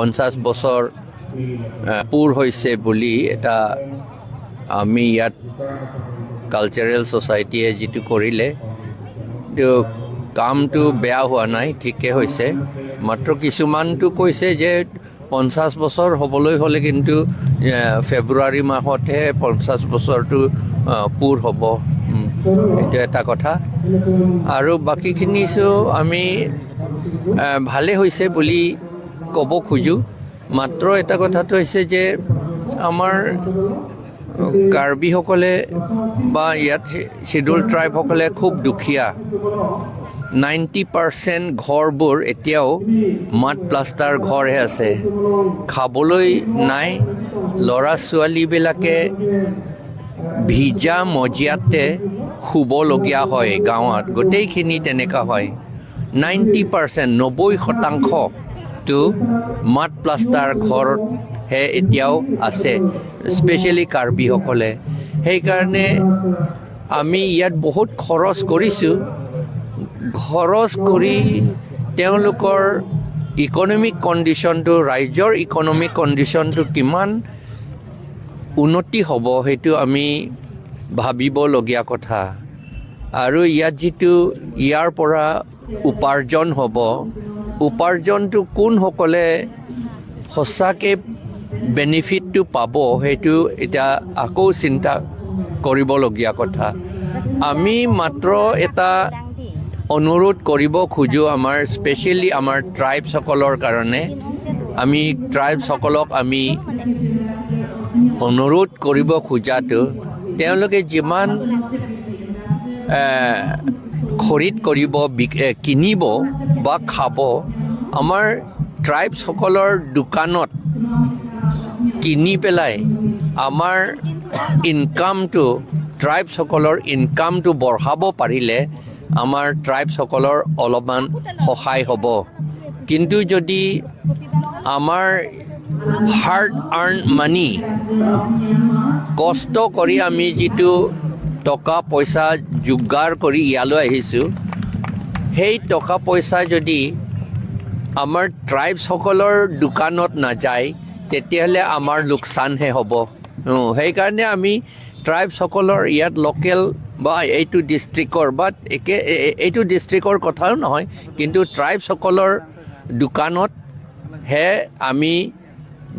50 বছৰ পূৰ হৈছে বুলি এটা আমি ইয়াত কালচাৰেল ছ'চাইটিয়ে যিটো কৰিলে, এইটো কামটো বেয়া হোৱা নাই, ঠিকে হৈছে। মাত্ৰ কিছুমানটো কৈছে যে 50 বছৰ হ'বলৈ হ'লে কিন্তু ফেব্ৰুৱাৰী মাহতহে 50 বছৰটো পূৰ হ'ব। এইটো এটা কথা। আৰু বাকীখিনি আমি ভালেই হৈছে বুলি ক'ব খোজোঁ। মাত্ৰ এটা কথাটো হৈছে যে আমাৰ কাৰ্বিসকলে বা ইয়াত চিডুল ট্ৰাইবসকলে খুব দুখীয়া। 90% ঘৰবোৰ এতিয়াও মাড প্লাষ্টাৰ ঘৰহে আছে, খাবলৈ নাই। ল'ৰা ছোৱালীবিলাকে ভিজা মজিয়াতে শুবলগীয়া হয়। গাঁৱত গোটেইখিনি তেনেকুৱা হয়। 90%, 90 শতাংশটো মাড প্লাষ্টাৰ ঘৰহে এতিয়াও আছে, স্পেচিয়েলি কাৰ্বিসকলে। সেইকাৰণে আমি ইয়াত বহুত খৰচ কৰিছোঁ। খৰচ কৰি তেওঁলোকৰ ইকনমিক কণ্ডিশ্যনটো, ৰাজ্যৰ ইকনমিক কণ্ডিশ্যনটো কিমান উন্নতি হ'ব, সেইটো আমি ভাবিবলগীয়া কথা। আৰু ইয়াত যিটো ইয়াৰ পৰা উপাৰ্জন হ'ব, উপাৰ্জনটো কোনসকলে সঁচাকৈ বেনিফিটটো পাব, সেইটো এতিয়া আকৌ চিন্তা কৰিবলগীয়া কথা। আমি মাত্ৰ এটা অনুৰোধ কৰিব খোজোঁ, আমাৰ স্পেচিয়েলি আমাৰ ট্ৰাইবছসকলৰ কাৰণে। আমি ট্ৰাইবছসকলক আমি অনুৰোধ কৰিব খোজাটো, তেওঁলোকে যিমান খৰিদ কৰিব, কিনিব বা খাব, আমাৰ ট্ৰাইবছসকলৰ দোকানত কিনি পেলাই আমাৰ ইনকামটো, ট্ৰাইবছসকলৰ ইনকামটো বঢ়াব পাৰিলে আমাৰ ট্ৰাইবছসকলৰ অলপমান সহায় হ'ব। কিন্তু যদি আমাৰ হাৰ্ড আৰ্ণ মানি, কষ্ট কৰি আমি যিটো টকা পইচা যোগাৰ কৰি ইয়ালৈ আহিছোঁ, সেই টকা পইচা যদি আমাৰ ট্ৰাইবছসকলৰ দোকানত নাযায়, তেতিয়াহ'লে আমাৰ লোকচানহে হ'ব। সেইকাৰণে আমি ট্ৰাইবছসকলৰ ইয়াত লোকেল বা এইটো ডিষ্ট্ৰিক্টৰ বা একে এইটো ডিষ্ট্ৰিক্টৰ কথাও নহয়, কিন্তু ট্ৰাইবছসকলৰ দোকানতহে আমি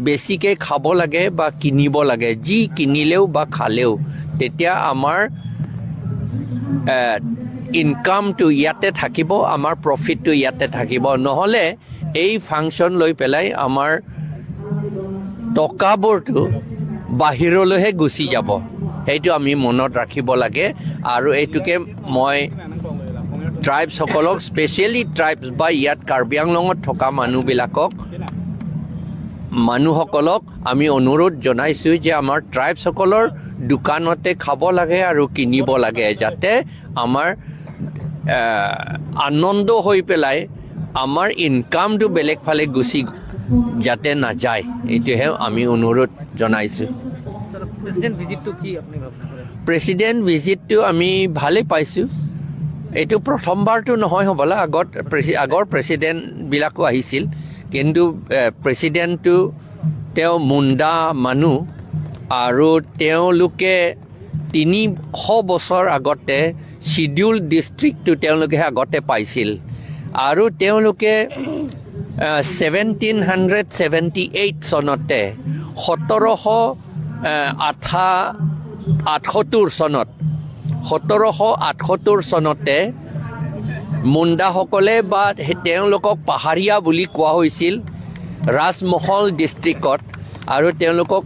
বেছিকৈ খাব লাগে বা কিনিব লাগে। যি কিনিলেও বা খালেও তেতিয়া আমাৰ ইনকামটো ইয়াতে থাকিব, আমাৰ প্ৰফিটটো ইয়াতে থাকিব। নহ'লে এই ফাংচন লৈ পেলাই আমাৰ টকাবোৰটো বাহিৰলৈহে গুচি যাব। সেইটো আমি মনত ৰাখিব লাগে। আৰু এইটোকে মই ট্ৰাইবছসকলক, স্পেচিয়েলি ট্ৰাইবছ বা ইয়াত কাৰ্বি আংলঙত থকা মানুহবিলাকক, মানুহসকলক আমি অনুৰোধ জনাইছোঁ যে আমাৰ ট্ৰাইবছসকলৰ দোকানতে খাব লাগে আৰু কিনিব লাগে, যাতে আমাৰ আনন্দ হৈ পেলাই আমাৰ ইনকামটো বেলেগ ফালে গুচি যাতে নাযায়, এইটোহে আমি অনুৰোধ জনাইছোঁ। প্ৰেচিডেণ্ট ভিজিটটো কি আপুনি ভাৱনা কৰে? প্ৰেচিডেণ্ট ভিজিটটো আমি ভালেই পাইছোঁ। এইটো প্ৰথমবাৰটো নহয় হ'বলা। আগৰ প্ৰেচিডেণ্টবিলাকো আহিছিল। কিন্তু প্ৰেচিডেণ্টটো তেওঁ মুণ্ডা মানুহ আৰু তেওঁলোকে 300 বছৰ আগতে চিডিউল ডিষ্ট্ৰিক্টটো তেওঁলোকেহে আগতে পাইছিল। আৰু তেওঁলোকে 1778 চনতে, 1778 চনত, 1778 চনতে মুণ্ডাসকলে বা তেওঁলোকক পাহাৰীয়া বুলি কোৱা হৈছিল ৰাজমহল ডিষ্ট্ৰিক্টত আৰু তেওঁলোকক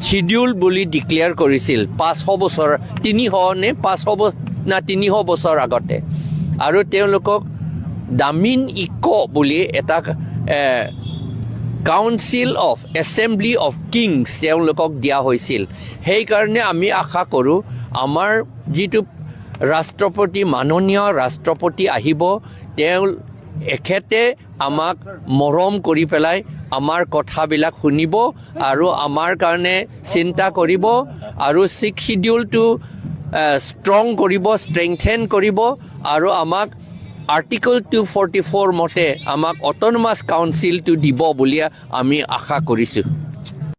চিডিউল বুলি ডিক্লেয়াৰ কৰিছিল 500 বছৰ, 300 নে 500 না 300 বছৰ আগতে। আৰু তেওঁলোকক দামিন ইক বুলি এটা council of assembly of kings তেওঁলোকক দিয়া হৈছিল। সেইকাৰণে আমি আশা কৰোঁ, আমাৰ যিটো ৰাষ্ট্ৰপতি, মাননীয় ৰাষ্ট্ৰপতি আহিব, তেওঁ এখেতে আমাক মৰম কৰি পেলাই আমাৰ কথাবিলাক শুনিব আৰু আমাৰ কাৰণে চিন্তা কৰিব আৰু ছিক্স চিডিউলটো ষ্ট্ৰং কৰিব, ষ্ট্ৰেংথেন কৰিব আৰু আমাক আৰ্টিকল 244 মতে আমাক অট'নমাছ কাউন্সিলটো দিব বুলি আমি আশা কৰিছোঁ।